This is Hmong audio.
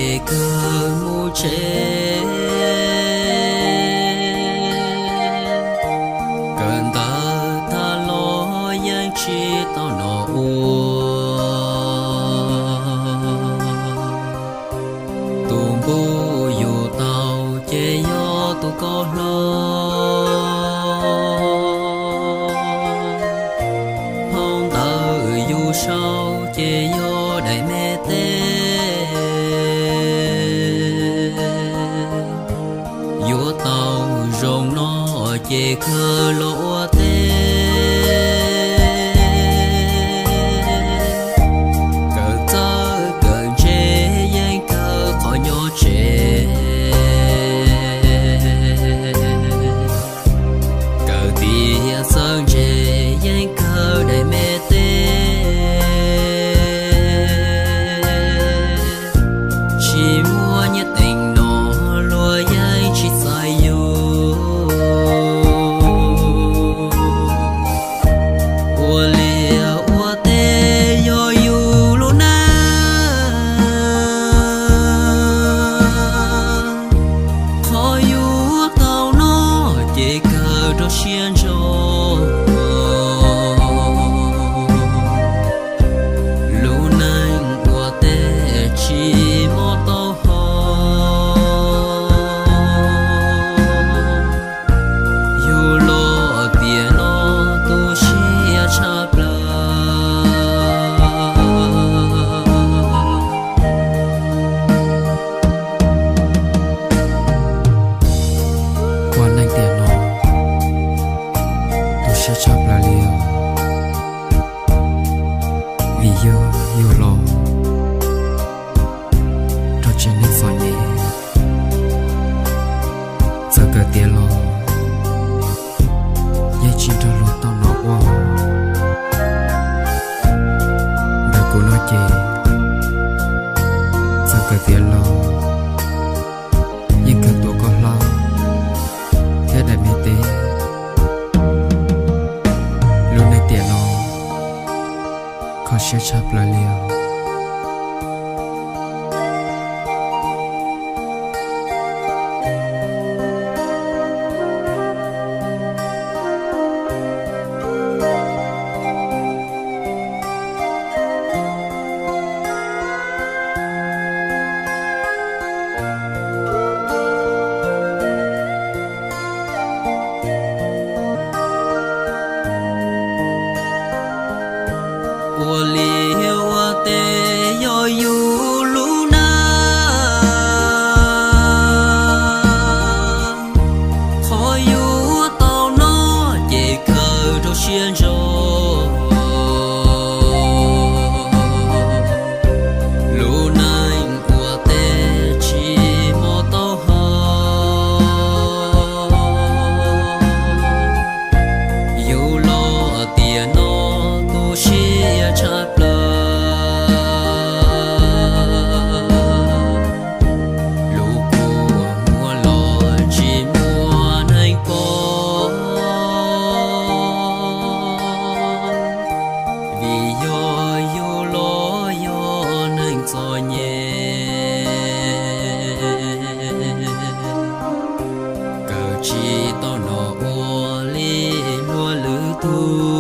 ces kawg mus tsev. Kawm ntawv tag los yeej tsis tau nom ua. Tus npuj yus tau ces yog tus koj hlob. Phau ntawv yus sau ces yog daim me teb. Yuav tau zoo no ces kawg los ua teb. Kawm txawj kawm ntse yeej kawg qhov nyob tsev. Kawm tiav txawj ntse yeej kawg daim me teb. Tsis muaj nyiaj teev no luag yeej tsis txais yus. Ua liaj ua teb yog yus lub neej. Qhov yuav tau noj ces kawg rau siab ntso. Lub neej ua teb tsis muaj taub hau. Yus los tiam no tu siab tshaj plaws. Ua neej tiam no tu siab tshaj plaws li os. Vim yog yus los rau tsev neeg txom nyem, txawm kawm tiav los yeej tsis nrog luag tau nom ua. Ntawm kuv no ces txawm kawm tiav los yeej kawg tuav koj hlob thiab daim me teb. Lub neej tiam no kho siab tshaj plaws li os. Ua liaj ua teb yog yus lub neej. Qhov yuav tau noj ces kawg rau siab ntso. Lub neej ua teb tsis muaj taub hau. Yus los tiam no tu siab tshaj plaws. Lub kua muag los tsis muaj neeg pom. Vim yog yus los yog neeg txom nyem, kawm tsis tau nom ua li luag lwm tus.